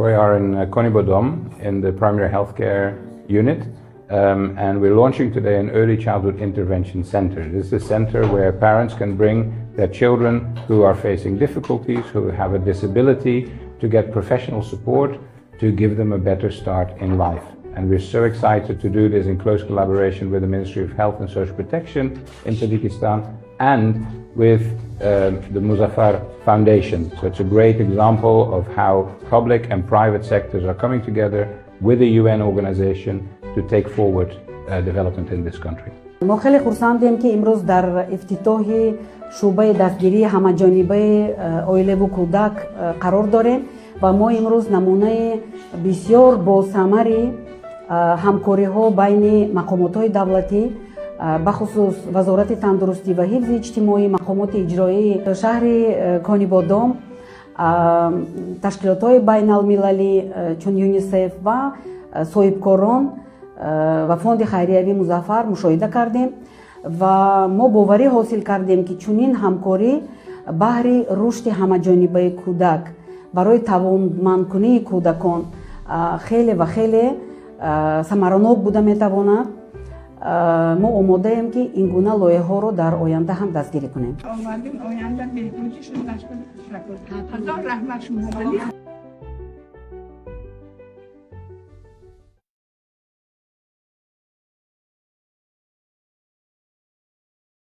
We are in Konibodom in the primary healthcare unit, and we're launching today an early childhood intervention center. This is a center where parents can bring their children who are facing difficulties, who have a disability, to get professional support to give them a better start in life. And we're so excited to do this in close collaboration with the Ministry of Health and Social Protection in Tajikistan and with the Muzaffar Foundation. So it's a great example of how public and private sectors are coming together with a UN organization to take forward development in this country. Мо хеле хурсандем, ки имрӯз дар ифтитоҳи шӯъбаи дастгирии ҳамаҷонибаи оилаву кӯдак қарор дорем ва мо имрӯз намунаи бисёр босамари ҳамкориҳо байни мақомотҳои давлатӣ, бахусус Вазорати тандурустӣ ва ҳифзи иҷтимоӣ, мақомоти иҷроии шаҳри Конибодом, ташкилотҳои байналмилалӣ чун ЮНИСЕФ ва соҳибкорон ва фонди хайриявии Музаффар мушоҳида кардем ва мо боварӣ ҳосил кардем, ки чунин ҳамкорӣ баҳри рушди ҳамаҷонибаи кӯдак, барои тавонмандкунии кӯдакон хеле ва хеле самаранок буда метавонад. Мо омодаем, ки ин гуна лоиҳаҳоро дар оянда ҳам дастгирӣ кунем. Оянда беҳбудӣ шуд. Ҳазор раҳмат шумо.